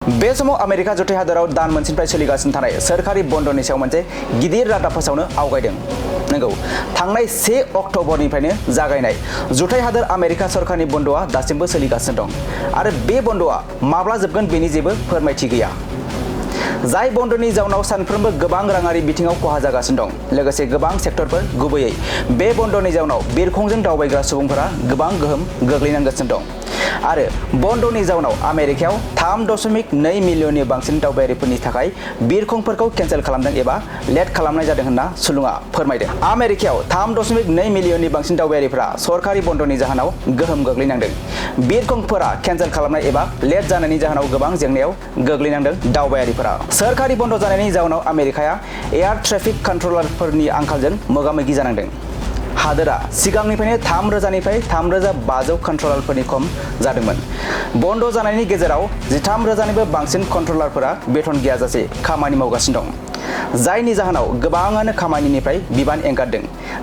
बे समाव आमेरिका जुथाइ हादराव दान मोनसेनिफ्राय सोलिगासिनो थानाय सोरखारि बन्दनि सायाव मोनसे गिदिर रादाब फोसावनो आवगायदों। नंगौ, थांनाय 1 अक्ट'बरनिफ्रायनो जागायनाय जुथाइ हादर आमेरिका सरकारनि बन्दआ दासिमबो सोलिगासिनो दं आरो बे बन्दआ माब्ला जोबगोन बेनि जेबो फोरमायथि गैया। जाय बन्दनि जाउनाव सानफ्रोमबो गोबां राङारि बिथिङाव खहा जागासिनो दं, लोगोसे गोबां सेक्टरफोर गुबैयै बे बन्दनि जाउनाव बिरखंजों दावबायग्रा सुबुंफोरा गोबां गोहोम गोग्लैनांगासिनो दं आरो बन्दनि जाउनाव आमेरिकायाव 3.2 मिलियननि बांसिन दावबायारिफोरनि थाखाय बिरखंफोरखौ केन्सेल खालामदों एबा लेट खालामनाय जादों होनना सुलुङा फोरमायदों। आमेरिकायाव 3.2 मिलियननि बांसिन दावबायारिफोरा सरकारि बन्दनि जाहोनाव गोहोम गोग्लैनांदों। बिरखंफोरा केन्सेल खालामनाय एबा लेट जानायनि जाहोनाव गोबां जेंनायाव गोग्लैनांदों दावबायारिफोरा। सोरखारि बन्द जानायनि जाउनाव आमेरिकाया एयार ट्रेफिक कन्ट्रलारफोरनि आंखालजों मोगा-मोगि जानांदों। हादोरा सिगांनिफ्रायनो 3,000निफ्राय 3,500 कन्ट्रलारफोरनि खम जादोंमोन। बन्द जानायनि गेजेराव 13,000निबो बांसिन कन्ट्रलारफोरा बेथन गैयाजासे खामानि मावगासिनो दं, जायनि जाहोनाव गोबाङानो खामानिनिफ्राय बिबान एंगारदों,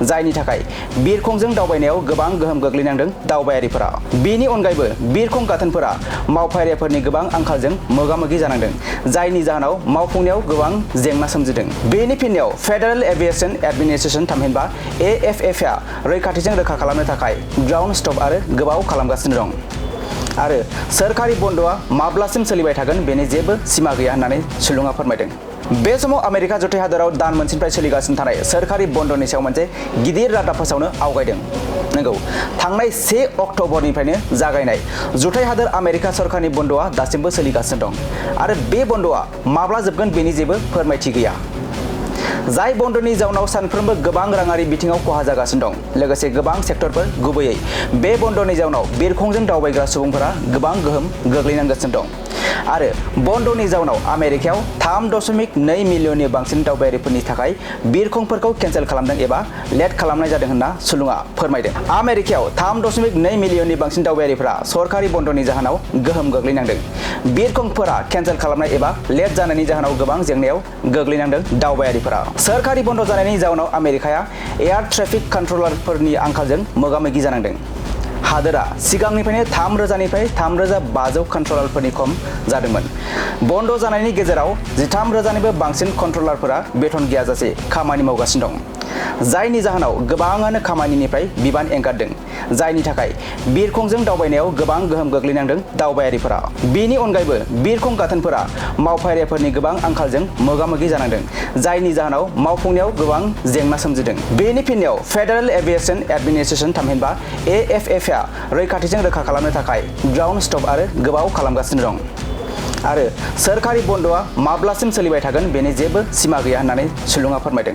जायनि थाखाय बिरखंजों दावबायनायाव गोबां गोहोम गोग्लैनांदों दावबायारिफोरा। बेनि अनगायैबो बिरखं गाथोनफोरा मावफारियाफोरनि गोबां आंखालजों मोगा-मोगि जानांदों, जायनि जाहोनाव मावफुंनायाव गोबां जेंना सोमजिदों। बेनि फिननायाव फेडारेल एभिएशन एडमिनिस्ट्रेशन थामहिनबा AFF आ रैखाथिजों रोखा खालामनो थाखाय ग्राउन्ड स्टप आरो गोबाव खालामगासिनो दं आरो सोरखारि बन्दआ माब्लासिम सोलिबाय थागोन बेनि जेबो सिमा गैया होननानै सुलुङा फोरमायदों। बे समाव आमेरिका जुथाइ हादराव दान मोनसेनिफ्राय सोलिगासिनो थानाय सोरखारि बन्दनि सायाव मोनसे गिदिर रादाब फोसावनो आवगायदों। नंगौ, थांनाय 1 अक्ट'बरनिफ्रायनो जागायनाय जुथाइ हादर आमेरिका सरकारनि बन्दआ दासिमबो सोलिगासिनो दं आरो बे बन्दआ माब्ला जोबगोन बेनि जेबो फोरमायथि गैया। जाय बन्दनि जाउनाव सानफ्रोमबो गोबां राङारि बिथिङाव खहा जागासिनो दं, लोगोसे गोबां सेक्टरफोर गुबैयै बे बन्दनि जाउनाव बिरखंजों दावबायग्रा सुबुंफोरा गोबां गोहोम गोग्लैनांगासिनो दं आरो बन्दनि जाउनाव आमेरिकायाव 3.2 मिलियननि बांसिन दावबायारिफोरनि थाखाय बिरखंफोरखौ केन्सेल खालामदों एबा लेट खालामनाय जादों होनना सुलुङा फोरमायदों। आमेरिकायाव 3.2 मिलियननि बांसिन दावबायारिफोरा सरकारि बन्दनि जाहोनाव गोहोम गोग्लैनांदों। बिरखंफोरा केन्सेल खालामनाय एबा लेट जानायनि जाहोनाव गोबां जेंनायाव गोग्लैनांदों दावबायारिफोरा। सोरखारि बन्द जानायनि जाउनाव आमेरिकाया एयार ट्रेफिक कन्ट्रलारफोरनि आंखालजों मोगा-मोगि जानांदों। हादोरा सिगांनिफ्रायनो 3,000निफ्राय 3,500 कन्ट्रलारफोरनि खम जादोंमोन। बन्द जानायनि गेजेराव 13,000निबो बांसिन कन्ट्रलारफोरा बेथन गैयाजासे खामानि मावगासिनो दं, जायनि जाहोनाव गोबाङानो खामानिनिफ्राय बिबान एंगारदों, जायनि थाखाय बिरखंजों दावबायनायाव गोबां गोहोम गोग्लैनांदों दावबायारिफोरा। बेनि अनगायैबो बिरखं गाथोनफोरा मावफारियाफोरनि गोबां आंखालजों मोगा-मोगि जानांदों, जायनि जाहोनाव मावफुंनायाव गोबां जेंना सोमजिदों। बेनि फिननायाव फेडारेल एभिएशन एडमिनिस्ट्रेशन थामहिनबा AFF आ रैखाथिजों रोखा खालामनो थाखाय ग्राउन्ड स्टप आरो गोबाव खालामगासिनो दं आरो सोरखारि बन्दआ माब्लासिम सोलिबाय थागोन बेनि जेबो सिमा गैया होननानै सुलुङा फोरमायदों।